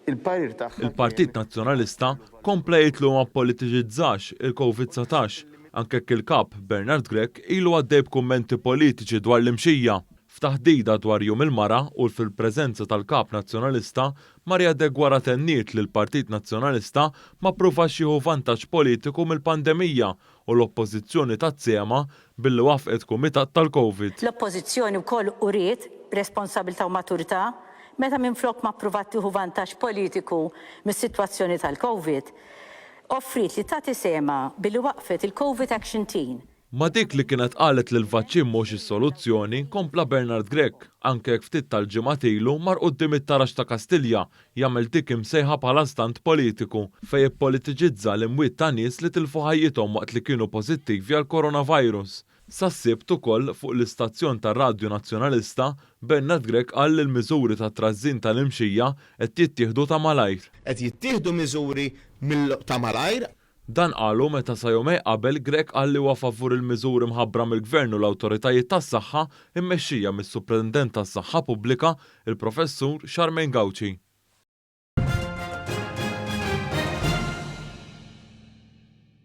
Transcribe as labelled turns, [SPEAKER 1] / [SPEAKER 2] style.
[SPEAKER 1] Il-parir tagħha kien.
[SPEAKER 2] Il-Partit Nazzjonalista kompla jgħid li hu ma ppolitiċizzax il-Covid 19, anke jekk il-Kap, Bernard Grech, ilu għaddej b'kummenti politiċi dwar l-imxija. F'taħdida dwar Jum il-Mara u fil-preżenza tal-Kap Nazzjonalista, Maria Deguara tenniet li l-Partit Nazzjonalista ma ppruvax jieħu vantaġġ politiku mill-pandemija u l-Oppożizzjoni tat sehemha billi waffqet kumitat tal-Covid.
[SPEAKER 3] L-Oppożizzjoni wkoll uriet responsabilità u maturità meta minflok ma ppruvat tieħu vantaġġ politiku mis-sitwazzjoni tal-Covid, offriet li tagħti sehemha billi waqqfet il-Covid Action Team.
[SPEAKER 2] Ma' dik li kienet qalet li l-vaċċin mhux is-soluzzjoni, kompla Bernard Grech, anke jekk ftit tal-ġimgħat ilu mar quddiem it-taraġ ta' Kastilja jagħmel dik imsejħa bħala stunt politiku fejn ippolitiċizza l-imwiet ta' nies li tilfu ħajjithom waqt li kienu pożittivi għall-coronavirus. Sas-Sibt ukoll, fuq l-istazzjon tar-radju Nazzjonalista, Bernard Grech qal li l-miżuri ta' trażżin tal-imxija qed jittieħdu ta' malajr.
[SPEAKER 4] Qed jittieħdu miżuri ta' malajr.
[SPEAKER 2] Dan qalu meta sa jumejn qabel Grech qal li huwa favur il-miżuri mħabbra mill-Gvern u l-awtoritajiet tas-saħħa mmexxija mis-Supretendent tas-Saħħa Pubblika, il-Professur Charmaine Gauci.